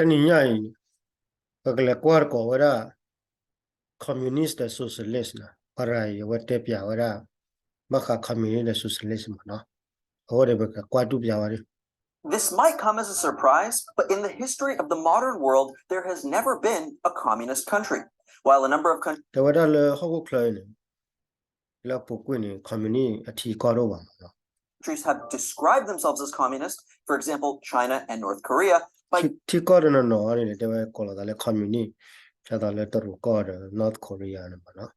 တနံၤညါအံၤ ပကလဲၤကွၢ်တကိးဝဲဒၣ် communist ဒီး socialist နီၤ, ပရၤအံၤ အဝဲတဲပၠးဝဲဒၣ် ဘၣ်ဃး communist ဒီး socialist မ့ၢ်နီၤ, အဃိန့ၣ် ပကကွၢ်တူၢ်ပၠးဝဲဒၣ် This might come as a surprise, but in the history of the modern world, there has never been a communist country. While a number of countries တဲဝဲဒၣ်လၢဟီၣ်ခိၣ်ချၢအံၤန့ၣ် လၢအပူၤကွံာ်န့ၣ် communist အထံကီၢ်တအိၣ်ဘၣ်မ့ၢ်နီၤ. Countries have described themselves as communist, for exam�ple, China and North Korea, but ထံကီၢ်တနီၤနီၤန့ၣ် တဲဝဲကိးလီၤသးလၢ communist, ဒ်သိးလၢတရူးကီၢ်ဒီး North Korea န့ၣ်မ့ၢ်နီၤ.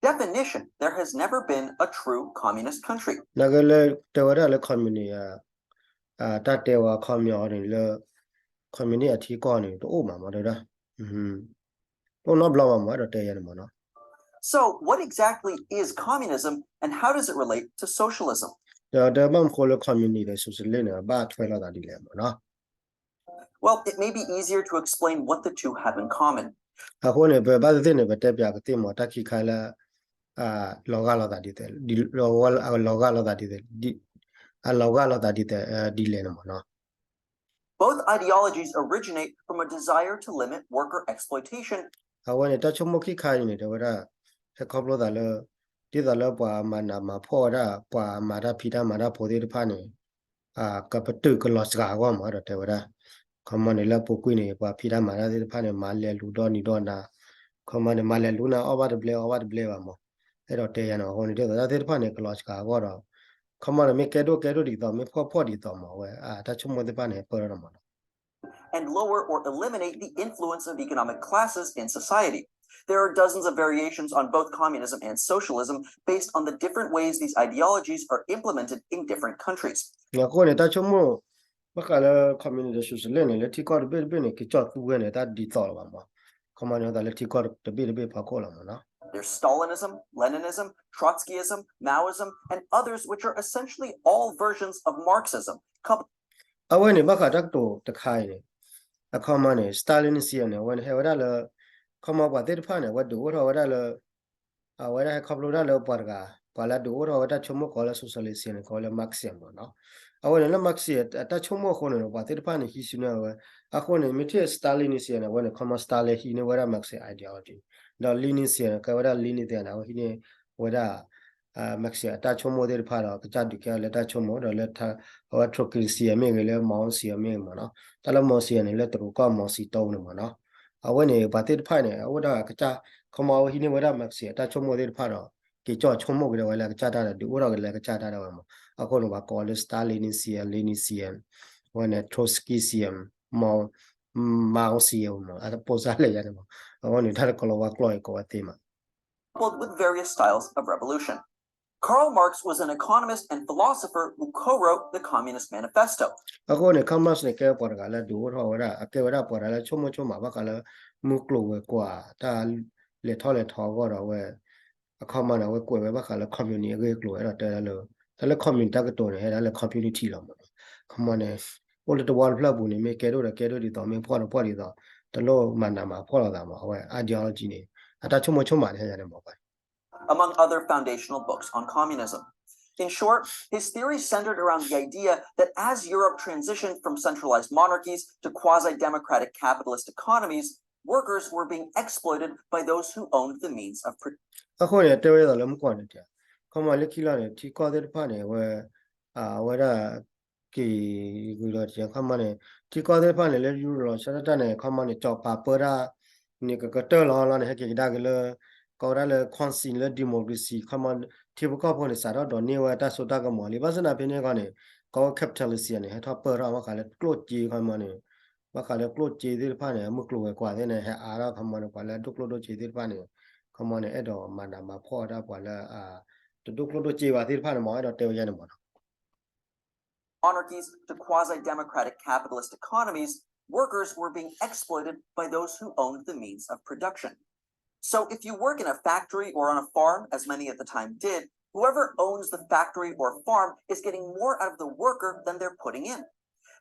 Definition, there has never been a true communist country. နာ်က့လၢတဲဝဲဒၣ်လၢ communist တၢ်တဲဝဲအခီပညီန့ၣ်လၢ communist အထံကီၢ်န့ၣ် တအိၣ်မးမ့ၢ်တဲဝဲဒၣ် တအိၣ်နီတဘျီဘၣ်မ့ၢ် အဲၣ်ဒိးတဲယဲန့ၣ်မ့ၢ်နီၤ. So, what exactly is communism and how does it relate to socialism? ဒီးတဲဘၣ်မနုၤဃိလၢ communist ဒီး socialist န့ၣ် ဘၣ်ထွဲလိာ်သးဒ်လဲၣ်မ့ၢ်နီၤ. Well, it may be easier to explain what the two have in common. အဃိန့ၣ် ပဘၣ်သ့ၣ်သ့ၣ်န့ၣ် ပတဲပၠးကသ့ၣ်မ့ၢ် တၢ်ခံခါလၢ လီၤဂာ်လိာ်သးဒ်လဲၣ်, လီၤဂာ်လိာ်သးဒ်လဲၣ်, အလီၤဂာ်လိာ်သးဒ်လဲၣ်, ဒ်လဲၣ်န့ၣ်မ့ၢ်နီၤ. Both ideologies originate from a desire to limit worker exploitation. အဝဲန့ၣ် တၢ်ဆိကမိၣ်ခံခါအံၤန့ၣ် တဲဝဲဒၣ် ဟဲခီဖျိသးလၢ ဒ်သိးလၢပှၤမၤနးမၤဖှီၣ်ဝဲဒၣ် ပှၤမၤတၢ်ဖံးတၢ်မၤတၢ်ဖိသ့ၣ်တဖၣ်န့ၣ် ကပတုာ်ကလီၤစှၤအဂီၢ်မ့ၢ် အဲၣ်ဒိးတဲဝဲဒၣ်. ခီမီန့ၣ် လၢအပူၤကွံာ်န့ၣ် ပှၤဖံးတၢ်မၤတၢ်သ့ၣ်တဖၣ်န့ၣ် မၤလဲၤလူၤဒီနံၤဒီနၤ, ခီမီန့ၣ် မၤလဲၤလူၤနၤ အီၣ်ဘၣ်တဘျဲ အီဘၣ်တဘျဲဘၣ်မ့ၢ်. အဲၣ်ဒိးတဲယဲန့ၣ် အဃိန့ၣ် ဒ်သိးတၢ်သ့ၣ်တဖၣ်န့ၣ် ကလီၤစှၤအဂီၢ်ဒီး ခီမီန့ၣ် မ့ၢ်ကဲဒိၣ်ကဲဒိၣ်ဒ်သိး မ့ၢ်ဖှီၣ်ဖှီၣ်ဒ်သိးမ့ၢ် အဝဲ တၢ်ဆိကမိၣ်သ့ၣ်တဖၣ်န့ၣ် ပၢၢ်ထီၣ်မ့ၢ်နီၤ. And lower or eliminate the influence of economic classes in society. There are dozens of variations on both communism and socialism based on the different ways these ideologies are implemented in different countries. အဃိန့ၣ် တၢ်ဆိကမိၣ် ဘၣ်ဃးလၢ communist ဒီး socialist န့ၣ် လၢထံကီၢ်တဘ့ၣ်တဘ့ၣ်န့ၣ် ကကၠီၣ်သူဝဲန့ၣ် တၢ်ဒ်သိးလီၤဘၣ်မ့ၢ်. ခီမီန့ၣ် သးလၢထံကီၢ်တဘ့ၣ်တဘ့ၣ်ဖီခိၣ်လီၤမ့ၢ်နီၤ. There's Stalinism, Leninism, Trotskyism, Maoism, and others, which are essentially all versions of Marxism, coupled အဝဲန့ၣ် ဘၣ်ဃးတၢ်ကတိၤတခါအံၤန့ၣ် အခီမီန့ၣ် Stalinism န့ၣ် အဝဲန့ၣ် ဟဲဝဲဒၣ်လၢ ခီမီပှၤသ့ၣ်တဖၣ်န့ၣ် အဝဲဒုးအိၣ်ထီၣ်ဝဲဒၣ်လၢ အဝဲဒၣ်ဟဲခီဖျိဒၣ်လၢပှၤတဂၤ ပှၤလၢဒုးအိၣ်ထီၣ်ဝဲတၢ်ဆိကမိၣ်ကိးလၢ socialism န့ၣ် ကိးလၢ Marxism မ့ၢ်နီၤ. အဝဲန့ၣ်လၢ Marxism အတၢ်ဆိကမိၣ်အဃိန့ၣ် ပှၤသ့ၣ်တဖၣ်န့ၣ် ဟံးစုနဲၣ်ဝဲ အဃိန့ၣ် မ့ၢ်ထံၣ် Stalinism န့ၣ် အဝဲန့ၣ် ခီမီ Stalin ဟံးန့ၢ်ဝဲဒၣ် Marxist ideology ဒီး Leninist န့ၣ် ကဲဝဲဒၣ် Lenin သ့ၣ်န့ၣ် အဝဲဟံးန့ၢ်ဝဲဒၣ် Marxist အတၢ်ဆိကမိၣ်သ့ၣ်တဖၣ်ဒီး ကစၢ်ဒုးကဲထီၣ်လၢတၢ်ဆိကမိၣ်ဒီးလၢ အဝဲ Trotskyism မ့ၢ်ဂ့ၤ လၢ Maoism မ့ၢ်ဂ့ၤမ့ၢ်နီၤ. တၢ်လၢ Maoism န့ၣ် လၢတရူးကီၢ် Mao Zedong န့ၣ်မ့ၢ်နီၤ. အဝဲန့ၣ် ပှၤသ့ၣ်တဖၣ်န့ၣ် အအိၣ်ဒၣ်ကစၢ် ခီမီအဝဲဟံးန့ၢ်ဝဲဒၣ် Marxist အတၢ်ဆိကမိၣ်သ့ၣ်တဖၣ်ဒီး က့ၤကၠီၣ်ဆိကမိၣ်က့ၤဒၣ်ဝဲလၢအကစၢ်တၢ်ဒီး ဒုးအိၣ်ထီၣ်က့ၤလၢအကစၢ်တၢ်ဒၣ်ဝဲမ့ၢ်. အဃိန့ၣ် ပှၤကိးလၢ Stalinism, Leninist, အဝဲန့ၣ် Trotskyism, Mao, Maoism မ့ၢ် အပိစါလဲၣ်ယါန့ၣ်မ့ၢ်. အဃိန့ၣ် တၢ်တကိးလီၤဝါကျိာ်အံၤကိးဝဲသ့မး coupled with various styles of revolution. Karl Marx was an economist and philosopher who co-wrote the Communist Manifesto. အဃိန့ၣ် Karl Marx န့ၣ် ကဲပှၤတဂၤလၢဒုးအိၣ်ထီၣ်ဝဲဒၣ် အကဲဝဲဒၣ်ပှၤတဂၤလၢဆိကမိၣ်ဆိကမးဘၣ်ဃးလၢ မုၢ်ကျိၤဝဲၤကွာ် တၢ်လဲၤထီၣ်လဲၤထီအဂီၢ်ဒီးအဝဲ အခီမီန့ၣ် အဝဲကွဲးဝဲဘၣ်ဃးလၢ communist အဂ့ၢ်အကျိၤ အဲၣ်ဒိးတဲဒၣ်လၢ တၢ်လၢ communist တၢ်ကတိၤန့ၣ် ဟဲဒၣ်လၢ community လီၤမ့ၢ်နီၤ. အခီမီန့ၣ် အိၣ်လၢတဝီတဖျၢၣ်ပူၤန့ၣ် မ့ၢ်ကဲဒိၣ်ဒီးကဲဒိၣ်ဒ်သိး မ့ၢ်ဖှီၣ်ဒီးဖှီၣ်ဒ်သိး တလိၣ်မၤနးမၤဖှီၣ်လိာ်သးမ့ၢ် အဝဲ ideology န့ၣ် အတၢ်ဆိကမိၣ်ဆိကမးန့ၣ် ဟဲယါန့ၣ်မ့ၢ် among other foundational books on communism. In short, his theories centered around the idea that as Europe transitioned from centralized monarchies to quasi-democratic capitalist economies, workers were being exploited by those who owned the means of production. အဃိန့ၣ် တဲဝဲဒၣ်လၢမုၢ်ကွီၢ်န့ၣ် ခီမီလၢခံလီၤန့ၣ် ထံကီၢ်သ့ၣ်တဖၣ်န့ၣ် အဝဲ အဝဲဒၣ် က့ၤဂုၤလီၤတခီမီန့ၣ် ထံကီၢ်သ့ၣ်တဖၣ်န့ၣ် လၢယူရလီၤဆၢတၢ်န့ၣ် ခီမီန့ၣ် ကၠီၤပၤပၢတၢ်န့ၣ် ကကတၢၢ်လီၤလီၤန့ၣ် ဟဲက့ၤကဒါက့ၤလၢ ကိးဝဲဒၣ်လၢ concern လၢ democracy ခီမီ ထံဖိကီၢ်ဖိန့ၣ် စးထီၣ်ဒိးန့ၢ်ဝဲတၢ်စိတၢ်ကမီၤလံ ဘၣ်ဆၣ်သနာ်က့ဖဲန့ၣ်ခီန့ၣ် ကိးဝဲ capitalism န့ၣ် ဟဲထီၣ်ပၢၢ်ထီၣ်ဘၣ်ဃးလၢကျိၣ်စ့ခီမီန့ၣ် ဘၣ်ဃးလၢကျိၣ်စ့သ့ၣ်တဖၣ်န့ၣ် မုၢ်ကျိၤဝဲၤကွာ်သ့ၣ်န့ၣ် ဟဲအါထီၣ်ခီမီန့ၣ် ပှၤလၢအဒိၣ်ကျိၣ်ဒိၣ်စ့သ့ၣ်တဖၣ်န့ၣ် ခီမီန့ၣ် အဲၣ်ဒိးမၤနးမၤဖှီၣ်ဝဲဒၣ်ပှၤလၢ တဒိၣ်ကျိၣ်ဒိၣ်စ့ဘၣ်သ့ၣ်တဖၣ်န့ၣ်မ့ၢ် အဲၣ်ဒိးတဲဝဲယါန့ၣ်မ့ၢ်နီၤ. Monarchies to quasi-democratic capitalist economies, workers were being exploited by those who owned the means of production. So if you work in a factory or on a farm, as many at the time did, whoever owns the factory or farm is getting more out of the worker than they're putting in.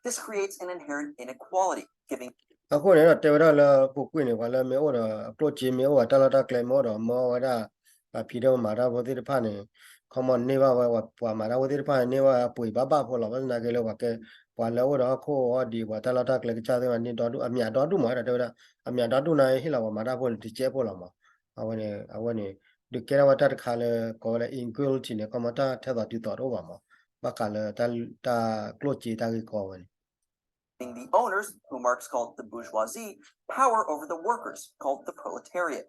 This creates an inherent inequality, giving အဃိန့ၣ်ဒီးတဲဝဲဒၣ်လၢပူၤကွံာ်န့ၣ် ပှၤလၢမ့ၢ်အိၣ်ဒီးအကျိၣ်စ့ မ့ၢ်အိၣ်ဒီးတၢ်လီၢ်တၢ်ကျဲ မ့ၢ်အိၣ်ဒီးမၤဝဲဒၣ် ပှၤဖံးတၢ်မၤတၢ်ဖိသ့ၣ်တဖၣ်န့ၣ် ခီမီန့ၢ်ဘၣ်ဝဲ ပှၤမၤတၢ်ဖိသ့ၣ်တဖၣ်န့ၣ် န့ၢ်ဘၣ်အပှ့ၤဘၣ်ဘၣ်ဖိလီၤ. ဘၣ်ဆၣ်သနာ်က့လၢပှၤကဲ ပှၤလၢအအိၣ်ဒီးဟီၣ်ခိၣ်အီဒံး ပှၤတၢ်လီၢ်တၢ်ကျဲကစၢ်သ့ၣ်တဖၣ်န့ၣ် ဒိၣ်ဒူၣ် အမျးဒီဒူၣ်မး အဲၣ်ဒိးတဲဝဲဒၣ် အမျးဒီဒူၣ်န့ၣ် ဟ့ၣ်လီၤပှၤမၤတၢ်ဖိန့ၣ် တကဲးဖိလီၤမး. အဝဲန့ၣ် အဝဲန့ၣ် ဒုးကဲထီၣ်ဝဲတၢ်တခါလၢ ကိးဝဲလၢ inequality န့ၣ် ခီမီတၢ်ထဲသိးတုၤသိးတအိၣ်ဘၣ်မး ဘၣ်ဃးလၢ တၢ်ကျိၣ်စ့တၢ်ဂ့ၢ်ကီဝဲန့ၣ် the owners, who Marx called the bourgeoisie, power over the workers, called the proletariat.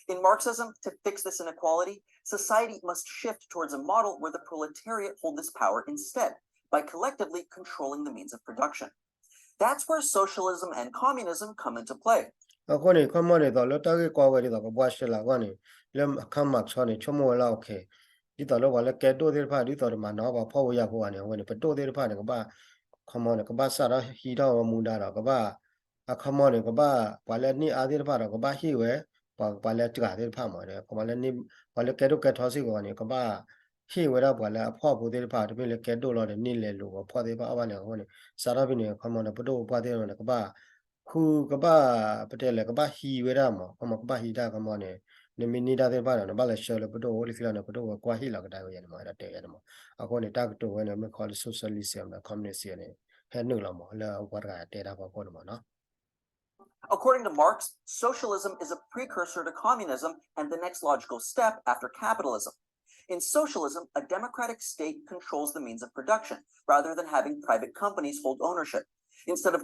In Marxism, to fix this inequality, society must shift towards a model where the proletariat hold this power instead, by collectively controlling the means of production. That's where socialism and communism come into play. အဃိန့ၣ် ခီမီန့ၣ် သိးလၢတၢ်ဂ့ၢ်ကီဝဲဒ်သိးကဘှါရှဲလၢအဂီၢ်န့ၣ် လၢအခါမးဆီန့ၣ် ဆိကမိၣ်ဝဲလၢ okay ဒ်သိးလၢပှၤလၢကဲဒိၣ်သ့ၣ်တဖၣ် ဒ်သိးတမၤနီၤပှၤဖှီၣ်ဖိယာ်ဖိဘၣ်န့ၣ် အဝဲန့ၣ် ပဒိၣ်သ့ၣ်တဖၣ်န့ၣ် ကဘၣ် ခီမီန့ၣ် ကဘၣ်စးထီၣ်ဟံးထီၣ်ဝဲမူဒါဒီး ကဘၣ် အခီမီန့ၣ် ကဘၣ် ပှၤလၢအန့ၢ်အါသ့ၣ်တဖၣ်ဒီး ကဘၣ်ဟ့ၣ်ဝဲ ပှၤ ပှၤလၢအစှၤသ့ၣ်တဖၣ်မး ပှၤလၢကဲဒိၣ်ကဲထီစ့ၢ်ကီးန့ၣ် ကဘၣ်ဟ့ၣ်ဝဲဒၣ်ပှၤလၢအဖှီၣ်ဖိသ့ၣ်တဖၣ် တမ့ၢ်လၢကဲဒိၣ်လီၤဒီး န့ၢ်လဲၤလိာ်ပှၤဖှီၣ်သ့ၣ်တဖၣ်အီၣ်ဘၣ်န့ၣ် အဃိန့ၣ် စးထီၣ်ဖဲန့ၣ် ခီမီန့ၣ် ပဒိၣ်ပပှၢ်သ့ၣ်တဖၣ်န့ၣ် ကဘၣ် ဃုကဘၣ် ပတဲလဲၣ် ကဘၣ်ဟံးဝဲဒၣ်မး ခီမီကဘၣ်ဟံးတၢ်ခီမီန့ၣ် နမ့ၢ်န့ၢ်တၢ်သ့ၣ်တဖၣ်ဒီး နဘၣ်လဲၤဆှၢလၢပဒိၣ်အိၣ်လၢခံလီၤန့ၣ် ပဒိၣ်ဝဲကွၢ်ဟ့ၣ်လီၤကဒါဝဲယဲန့ၣ်မး အဲၣ်ဒိးတဲဝဲယဲန့ၣ်မး အဃိန့ၣ် တၢ်ကတိၤဝဲန့ၣ် မ့ၢ်ခီလၢ socialism ဒီး communism န့ၣ် ဟဲနုာ်လီၤမး လၢအဝဲတဂၤတဲတၢ်ဖီခိၣ်န့ၣ်မးနီၤ According to Marx, socialism is a precursor to communism and the next logical step after capitalism. In socialism, a democratic state controls the means of production, rather than having private companies hold ownership. Instead of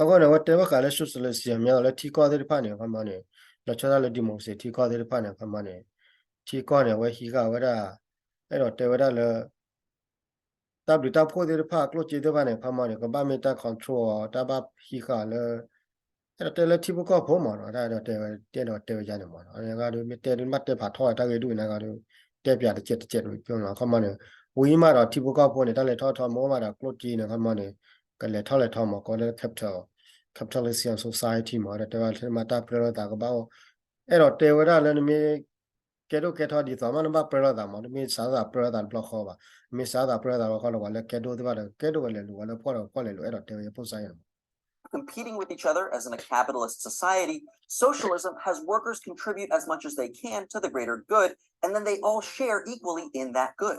အဃိန့ၣ် အဝဲတဲဘၣ်ဃးလၢ socialism မ့ၢ်လီၤလၢထံကီၢ်သ့ၣ်တဖၣ်န့ၣ် ခီမီန့ၣ် လီၤဆီဒၣ်လၢ democracy ထံကီၢ်သ့ၣ်တဖၣ်န့ၣ် ခီမီန့ၣ် ထံကီၢ်န့ၣ် အဝဲဟံးဃာ်ဝဲဒၣ် အဲၣ်ဒိးတဲဝဲဒၣ်လၢ တၢ်ဘျုးတၢ်ဖှိၣ်သ့ၣ်တဖၣ် ကျိၣ်စ့သ့ၣ်တဖၣ်န့ၣ် ခီမီန့ၣ် ကဘၣ်မ့ၢ်တၢ် control အီၤ တၢ်ဘၣ်ဟံးဃာ်လၢ အဲၣ်ဒိးတဲလၢထံဖိကီၢ်ဖိမးနီၤ တၢ်အဲၣ်ဒိးတဲဝဲ တအဲၣ်ဒိးတဲဝဲယါန့ၣ်မးနီၤ နဂၤဒီး မ့ၢ်တဲဒုး နဘၣ်တဲဖးထီၣ်ဝဲတၢ်ဂ့ၢ်ဒုး နဂၤဒီး တဲပၠးတကဲးတကဲးတကဲးမး ခီမီန့ၣ် ဝံၤမးဒီးထံဖိကီၢ်ဖိန့ၣ် တၢ်လဲၤထီၣ်ထီမ့ၢ်အိၣ်မးဒီးကျိၣ်စ့န့ၣ် ခီမီန့ၣ် ကလဲၤထီၣ်လဲၤထီမး ကိးလၢ capital capitalism society မး အဲၣ်ဒိးတဲဝဲလၢမ့ၢ်တၢ်ပြၢလိာ်သးကဘၣ်အိၣ် အဲၣ်ဒိးတဲဝဲဒၣ်လၢနမ့ၢ် ကဲဒိၣ်ကဲထီဒ်သိးမး နဘၣ်ပြၢလိာ်သးမး နမ့ၢ်စးထီၣ်သးပြၢလိာ်သးတဘျီဃီဘၣ် နမ့ၢ်စးထီၣ်သးပြၢလိာ်သးတဘျီဃီဒီး ပှၤလၢကဲဒိၣ်သ့ၣ်တဖၣ်ဒီး ကဲဒိၣ်ဝဲလဲၤလိာ် ပှၤလၢဖှီၣ်ဒီးဖှီၣ်လဲၤလိာ် အဲၣ်ဒိးတဲဝဲဖိစါယဲၢ်မး competing with each other as in a capitalist society, socialism has workers contribute as much as they can to the greater good, and then they all share equally in that good.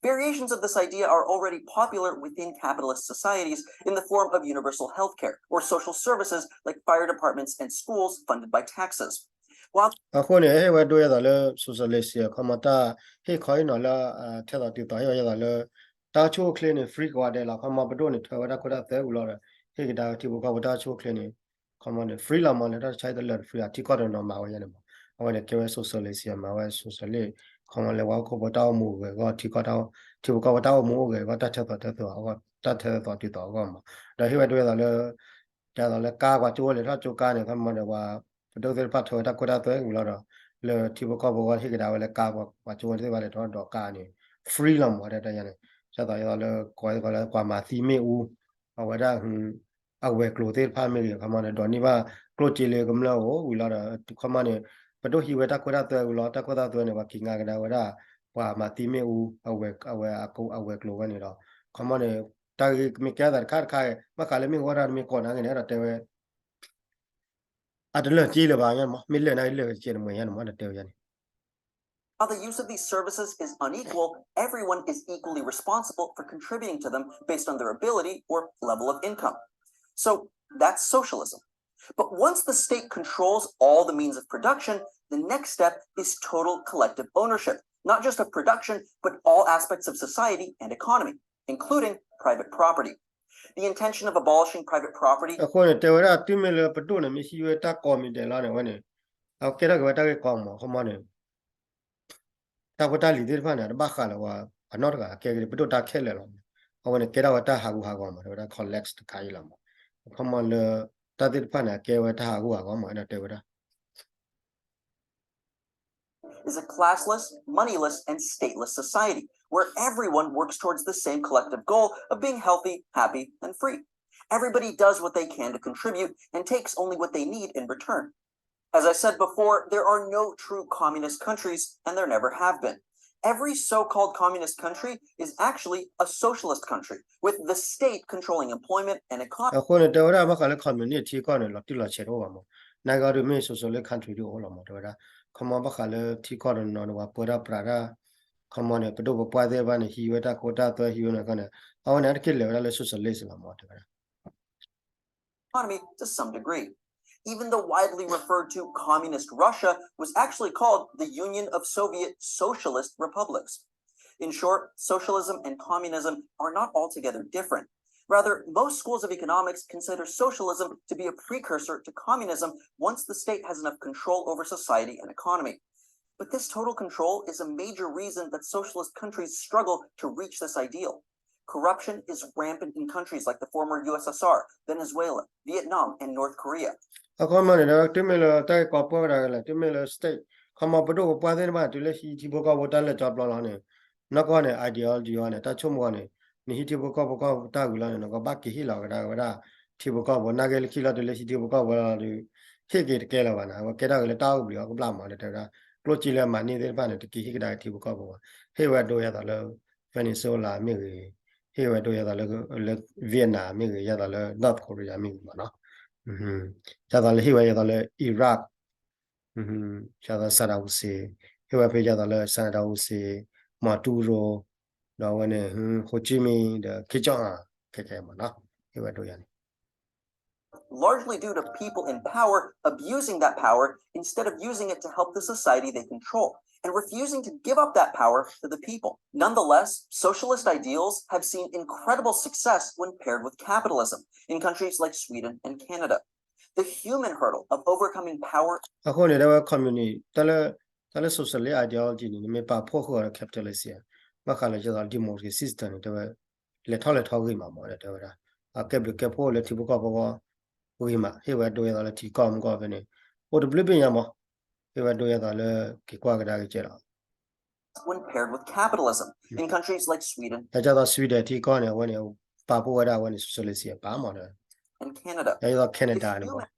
Variations of this idea are already popular within capitalist societies in the form of universal health care or social services like fire departments and schools funded by taxes. While အဃိန့ၣ် ဟ့ၣ်ဝဲဒိယဲၢ်သိးလၢ socialism ခီမီတၢ်ဟ့ၣ်ခီဟ့ၣ်နီၤလၢ ထဲသိးတုၤသိးဟ့ၣ်ဝဲယဲၢ်သိးလၢ တၢ်အိၣ်ဆူၣ်အိၣ်ချ့န့ၣ် free ကိးဂၤဒဲးလီၤ ခီမီပဒိၣ်န့ၣ် ထွဲဝဲဒၣ်ခိၣ်တၢ်သၢဝံၤလီၤဒီး ဟ့ၣ်ကဒါဝဲထံဖိကီၢ်ဖိတၢ်အိၣ်ဆူၣ်အိၣ်ချ့န့ၣ် ခီမီန့ၣ် free လီၤမး လၢတၢ်တဆါအံၤတလၢာ်တ free အထံကီၢ်တနီၤမၤဝဲယဲၢ်န့ၣ်မး အဝဲန့ၣ်ကဲဝဲ socialism မၤဝဲ socialist ခီမီလၢပှၤဟီၣ်ခိၣ်ဖိတၢ်အိၣ်မူအိၣ်ဂဲၤအဂီၢ် ထံကီၢ်တၢ် ထံဖိကီၢ်ဖိတၢ်အိၣ်မူအိၣ်ဂဲၤအဂီၢ် တၢ်ထဲသိးတဲသိးအဂီၢ် တၢ်ထဲသိးတုၤသိးအဂီၢ်မး ဒီးဟ့ၣ်ဝဲဒိယဲၢ်သိးလၢ ဒ်သိးလၢကါ ပှၤကၠိဝဲလဲၤထီၣ်ကၠိကါန့ၣ် ခီမီဒီးပှၤ ပဒိၣ်သ့ၣ်တဖၣ်ထွဲဝဲတၢ်ခိၣ်တၢ်သွဲဝံၤလီၤဒီး လၢထံဖိကီၢ်ဖိအဂီၢ်ဟ့ၣ်ကဒါဝဲလၢကါ ပှၤကၠိဝဲသ့ၣ်တဖၣ်လဲၤထီၣ်ဒီးကါန့ၣ် free လီၤမး တၢ်တယါန့ၣ် ဒ်သိးယဲၢ်သိးလၢ ကိးလၢပှၤမၤသံမ့ၣ်အူ အဝဲဒၣ် အဝဲၤကျိၤသ့ၣ်တဖၣ်မ့ၢ်ဂ့ၤ ခီမီန့ၣ် ဒိးန့ၢ်ဘၣ်ကျိၣ်စ့လၢကမျၢၢ်အိၣ်ဝံၤလီၤဒီး ခီမီန့ၣ် ပဒိၣ်ဟံးဝဲတၢ်ခိၣ်တၢ်သွဲဝံၤလီၤ တၢ်ခိၣ်တၢ်သွဲန့ၣ် ပှၤက့ၤငါကဒါဝဲဒၣ် ပှၤမၤသံမ့ၣ်အူ အဝဲ အဝဲ အဝဲၤကျိၤဝဲန့ၣ်ဒီး ခီမီန့ၣ် တၢ်ဂ့ၢ်မ့ၢ်ကဲထီၣ်သးတခါတခါ ဘၣ်ဃးလၢမ့ၢ်ဝဲဒၣ်တမ့ၢ်ကိးနၤဂ့ၤန့ၣ် အဲၣ်ဒိးတဲဝဲ အတလၢာ်က့လၢၤဘၣ် မ့ၢ်လၢာ်နၤလၢာ်က့တမ့ၢ်ယါန့ၣ်မး အဲၣ်ဒိးတဲဝဲယါန့ၣ် While the use of these services is unequal, everyone is equally responsible for contributing to them based on their ability or level of income. So that's socialism. But once the state controls all the means of production, the next step is total collective ownership, not just of production, but all aspects of society and economy, including private property. The intention of abolishing private property အဃိန့ၣ် တဲဝဲဒၣ်တုၤမ့ၢ်လၢပဒိၣ်န့ၣ် မ့ၢ်ဟံးဝဲတၢ်ကိးမံၤဒဲးလီၤန့ၣ် အဝဲန့ၣ် အကဲထီၣ်က့ၤဝဲတၢ်ဂ့ၢ်ကီမး ခီမီန့ၣ် တၢ်ဖိတၢ်လံၤသ့ၣ်တဖၣ်န့ၣ် တဘၣ်ဃးလၢၤဝဲ အနီၢ်တဂၤကဲက့ၤပဒိၣ်တၢ်ခဲလၢာ်လီၤ. အဝဲန့ၣ်ကဲထီၣ်ဝဲတၢ်ဟးဂူာ်ဟးဂီၤမး တဲဝဲဒၣ် collapse တခါအံၤလီၤမး. အခီမီလၢ တၢ်သ့ၣ်တဖၣ်န့ၣ် အကဲဝဲတၢ်ဟးဂူာ်ဟးဂီၤမး အဲၣ်ဒိးတဲဝဲဒၣ် is a classless, moneyless, and stateless society where everyone works towards the same collective goal of being healthy, happy, and free. Everybody does what they can to contribute and takes only what they need in return. As I said before, there are no true communist countries, and there never have been. Every so-called communist country is actually a socialist country, with the state controlling employment and economy. အဃိန့ၣ် တဲဝဲဒၣ်ဘၣ်ဃးလၢ communist ထံကီၢ်န့ၣ် လီၤတံၢ်လီၤဆဲးတအိၣ်ဘၣ်မး. နာ်က့ဒုးမ့ၢ် socialist country ဒုးအိၣ်လီၤမး တဲဝဲဒၣ်. ခီမီဘၣ်ဃးလၢထံကီၢ်တနီၤန့ၣ် ပှၤပၢတၢ်ပြးတၢ် ခီမီန့ၣ် ပဒိၣ်ပပှၢ်သ့ၣ်တဖၣ်န့ၣ် ဟံးဝဲတၢ်ခိတၢ်သွဲဟံးဝဲန့ၣ်ခီန့ᣣ် အဝဲန့ၣ် အါတက့ၢ်လဲၤဝဲဒၣ်လၢ socialist လီၤမး တဲဝဲဒၣ် economy to some degree. Even the widely referred to communist Russia was actually called the Union of Soviet Socialist Republics. In short, socialism and communism are not altogether different. Rather, most schools of economics consider socialism to be a precursor to communism once the state has enough control over society and economy. But this total control is a major reason that socialist countries struggle to reach this ideal. Corruption is rampant in countries like the former U S S R, Venezuela, Vietnam, and North Korea. အခီမီန့ၣ် တမ့ၢ်လၢတၢ်ဂ့ၢ်ကီပၢဝဲဒၣ်ဂ့ၤလဲၣ် တမ့ၢ်လၢ state ခီမီပဒိၣ်ပပှၢ်သ့ၣ်တဖၣ် တုၤလၢဟံးထံဖိကီၢ်ဖိတၢ်လၢာ်ကၠီပျီလီၤန့ၣ် နီၢ်ကီၢ်န့ၣ် ideology အီၤန့ၣ် တၢ်ဆိကမိၣ်အီၤန့ၣ် နဟံးထံဖိကီၢ်ဖိကီၢ်တၢ်ဂုၤလီၤန့ၣ် နကဘၣ်က့ၤဟ့ၣ်လီၤကဒါက့ၤဝဲဒၣ် ထံဖိကီၢ်ဖိ နာ်က့လၢခံလီၤတုၤလၢဟံးထံဖိကီၢ်ဖိလီၤဒီး ဟ့ၣ်က့ၤတကဲလၢၤဘၣ်န့ၣ် အဝဲကဲထီၣ်က့ၤလၢတၢ်အိၣ်ဘှံးအီၤကဘျၣ်မး တဲဝဲဒၣ် ကျိၣ်စ့လၢအမၤန့ၢ်သ့ၣ်တဖၣ်န့ၣ် တက့ၤဟ့ၣ်ကဒါက့ၤထံဖိကီၢ်ဖိဘၣ် ဟ့ၣ်ဝဲဒိယၤသိးလၢ Venezuela မ့ၢ်ဂ့ၤ ဟ့ၣ်ဝဲဒိယၤသိးလၢ Vietnam မ့ၢ်ဂ့ၤ ယၤသိးလၢ North Korea မ့ၢ်ဂ့ၤမးနီၤ ယၤသိးလၢဟ့ၣ်ဝဲယၤသိးလၢ Iraq ယၤသိး Saddam Hussein ဟ့ၣ်ဝဲဖဲယၤသိးလၢ Saddam Hussein Maduro ဒီးအဝဲန့ၣ် Ho Chi Minh ဒီး Kim Jong Un ခဲခဲမးနီၤ ဟ့ၣ်ဝဲဒိယၤန့ၣ် largely due to people in power abusing that power instead of using it to help the society they control and refusing to give up that power to the people. Nonetheless, socialist ideals have seen incredible success when paired with capitalism in countries like Sweden and Canada. The human hurdle of overcoming power အဃိန့ၣ် တဲဝဲ communist တၢ်လၢ တၢ်လၢ socialist ideology န့ၣ် နမ့ၢ်ပာ်ဖှိၣ်ဃုာ်အီၤဒီး capitalism ဘၣ်ဃးလၢယသိး democracy system န့ၣ် တဲဝဲ လဲၤထီၣ်လဲၤထီဂ့ၤမးမး တဲဝဲဒၣ် အကဲဘျုးကဲဖှိၣ်လၢထံဖိကီၢ်ဖိဂီၢ် ဂ့ၤမး ဟ့ၣ်ဝဲဒိယၤသိးလၢထံကီၢ်မူကီၢ်ဖဲန့ၣ် အိၣ်တဘျုးဘ့ၣ်ညါမး ဟ့ၣ်ဝဲဒိယၤသိးလၢက့ၤကွၢ်ကဒါက့ၤကဲလီၤ when paired with capitalism in countries like Sweden ဒီးယၤသိး Sweden ထံကီၢ်န့ၣ် အဝဲန့ၣ် ပာ်ဖှိၣ်ဝဲဒၣ်အဝဲန့ၣ် socialist ပာ်မးဒီး and Canada ယၤသိး Canada န့ၣ်မး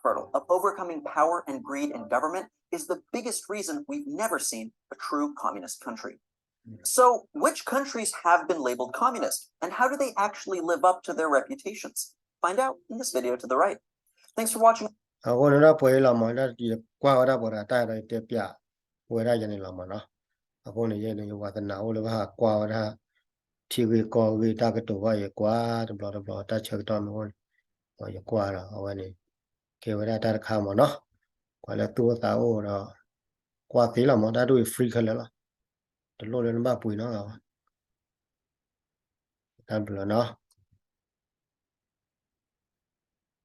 hurdle of overcoming power and greed in government is the biggest reason we've never seen a true communist country. So, which countries have been labeled communist, and how do they actually live up to their reputations? Find out in this video to the right. Thanks for watching. အဃိန့ၣ်ဒီးပှဲၤလီၤမး ဒ်ယကွၢ်ဝဲဒၣ်ပှၤတဂၤတၢ်ဒီးယတဲပျးဝဲဒၣ်ယၤန့ၣ်လီၤမးနီၤ အဃိန့ၣ်ယဲန့ၣ် ယဝါသနၣ်အိၣ်လၢဘၣ်ဟးကွၢ်ဝဲဒၣ် ထံဂ့ၢ်ကီၢ်ဂ့ၢ်တၢ်ကတိၤဘၣ် ယကွၢ်တဘျီတဘျီ တၢ်ဆၢကတီၢ်မ့ၢ်အိၣ်န့ၣ် ယကွၢ်ဒီးအဝဲန့ၣ် ကဲဝဲဒၣ်တၢ်တခါမးနီၤ ကွၢ်လၢသူၣ်အိၣ်သးအိၣ်ဒီး ကွၢ်သ့လီၤမး တၢ်ဒိၣ်အံၤ free ခဲလၢာ်လီၤ တလိၣ်လၢနဘၣ်ပှ့ၤနီတဂၤဘၣ် တၢ်ဘျုးလီၤနီၤ